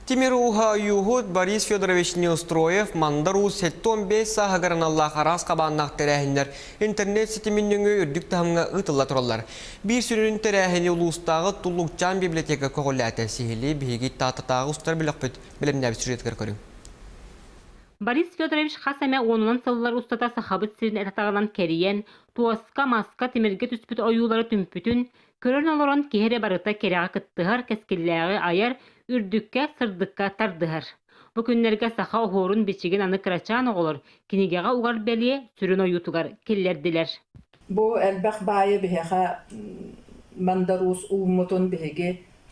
Тимир ууһа ойууһут Борис Федорович Неустроев Мандар Уус 75 сааһыгар аналлаах араас хабааннаах тэрээһиннэр интернет ситимин нөҥүө үрдүк таһымҥа ыытылла тураллар. Биир сүрүн тэрээһини улуустааҕы Туллукчаан библиотека көҕүлээтэ. Сиһилии биһиги Тааттатааҕы устар бөлөхпүт бэлэмнээбит сюжетыгар көрүҥ. Борис Федорович хас эмэ уонунан сыллар устата Сахабыт сирин этатаҕынан кэрийэн, туоска, маска, тимиргэ түспүт ойуулары түмпүтүн, Көрөн олорон киһи эрэ барыта кэрэҕэ кыттыһар, кэскиллээҕи айар, үрдүккэ, сырдыкка тардыһар. Бу күннэргэ саха оһуорун-бичигин аны кырачаан оҕолор кинигэҕэ угар бэлиэ сүрүн ойуутугар киллэрдилэр. Бу элбэх баайы биһиэхэ Мандар Уус ууммутун биһиги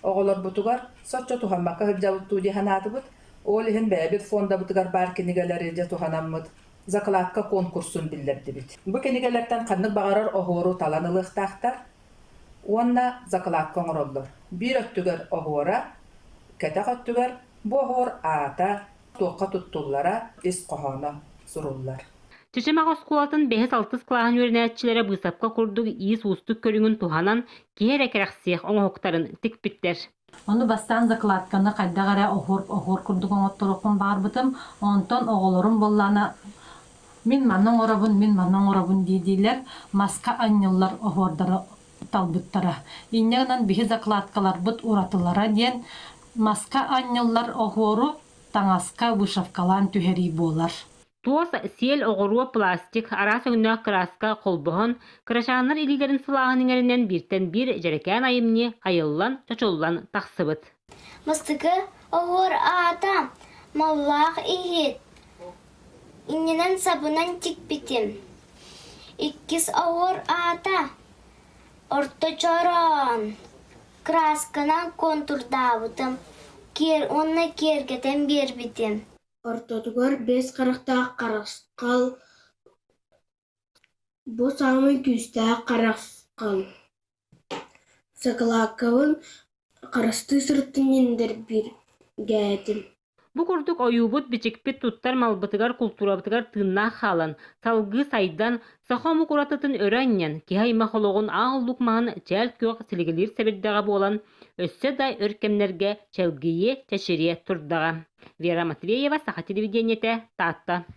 оҕолорбутугар соччо туһаммакка сылдьабыт дуу дии санаатыбыт. Ол иһин бэйэбит фондабытыгар баар кинигэлэри дьэ туһанаммыт закладка конкурсун биллэрдибит. Бу кинигэлэртэн ханнык баҕарар оһуору талан ылыахтаахтар уонна закладка оҥороллор. Биир өттүгэр оһуора, кэтэх өттүгэр бу оһуор аата, туохха туттуллара, ис хоһооно суруллар. Чычымах оскуолатын бэһис-алтыс кылааһын үөрэнээччилэрэ быысапка курдук иис уустук көрүҥүн туһанан киһи эрэ кэрэхсиэх оҥоһуктарын тикпиттэр. Ону бастаан закладканы хайдах эрэ оһуор курдук оҥотторуохпун баҕарбытым. Онтон оҕолорум буоллаҕына мин манна оҥоробун, мин манна оҥоробун дии-диилэр маска анньыллар оһуордары талбыттара. Инньэ гынан биһи закладкаларбыт уратылара диэн маска анньыллар оһуору таҥаска вышивкалаан түһэрии буолар. Туос, сиэл, оҕуруо, пластик, араас өҥнөөх кырааска холбоһон, кырачааннар илиилэрин сылааһын иҥэринэн бииртэн биир дьэрэкээн айымньы айыллан, чочуллан тахсыбыт. Бастакы оһуор аата маллаах иһит, иннинэн сабынан тикпитим. Иккис оһуор аата орто чороон, кыраасканан контурдаабытым уонна киэргэтэн биэрбитим. Ортотугар биэс харахтаах харысхал, бу саамай күүстээх харысхал. Сакалааккабын харыстыы сырыттым диэн дэрбиргээтим. Бу курдук ойуубут-бичикпит туттар малбытыгар, култуурабытыгар тыыннаах хаалан, салгыы сайдан, саха омук уратытын өрө анньан, киһи аймах олоҕун аал лук маһын чээл күөх силигилиир сэбирдэҕэ буолан, өссө да өр кэмнэргэ чэлгийиэ, чэчириэ турдаҕа. Вера Матвеева, Саха телевидениетэ, Таатта.